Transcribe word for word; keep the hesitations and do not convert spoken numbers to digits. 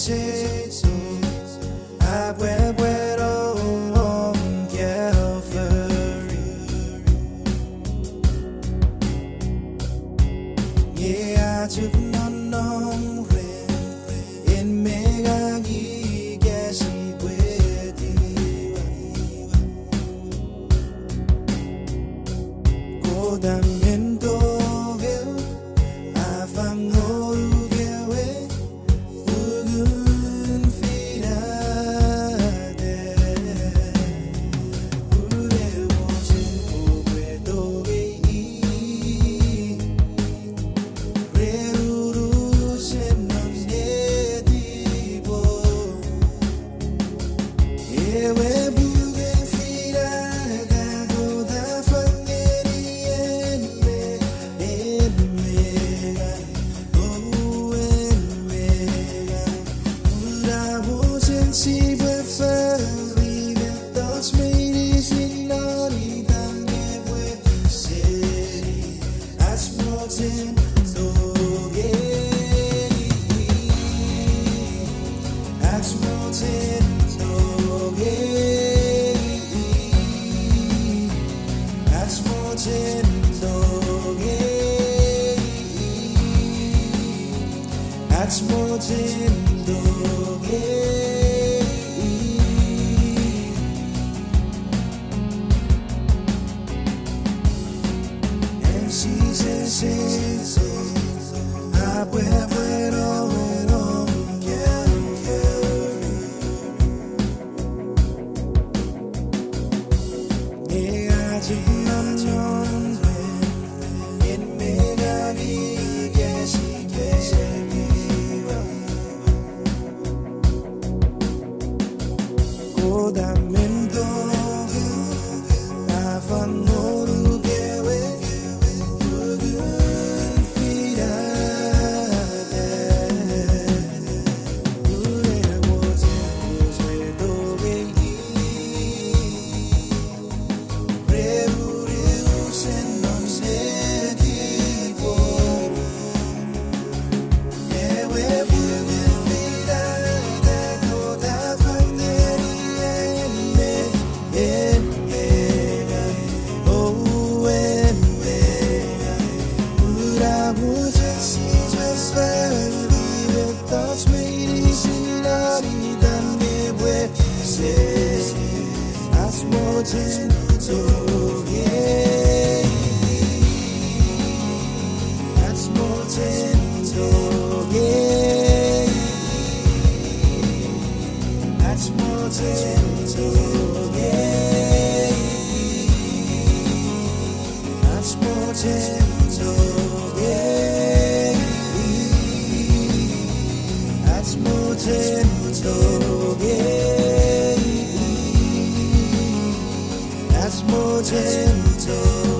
Jises a pwepweno won Calvary. Nge a chok nonnom ren en me ngang ika sipwe etiwa. Kot a men tongei, a fang ngonuk ewe pungun finata. Ua mochen kopwe tongei i ren unusen non netipom. Ewe pungun finata Kot a fang ngeni en me, en me ngang, o en me ngang. Ua mochen sipwe fori mettoch meinisin non itan epwe seni ach mochen tongei, ach mochen tongei, ach mochen tongei, ach mochen tongei. En Jises ewe a pwepweno won Calvary. Nge a chok nonnom ren en me ngang ika sipwe etiwa. Kot a men tongei, a fang ngonuk ewe pungun finata. Ua mochen kopwe tongei i ren unusen non netipom. Ewe pungun finata Kot a fang ngeni en me, en me ngang, o en me ngang. Ua mochen sipwe fori mettoch meinisin non itan epwe seni ach mochen tongei, ach mochen tongei, ach mochen tongei, ach mochen tongei, ach mochen tongei, ach mochen tongei.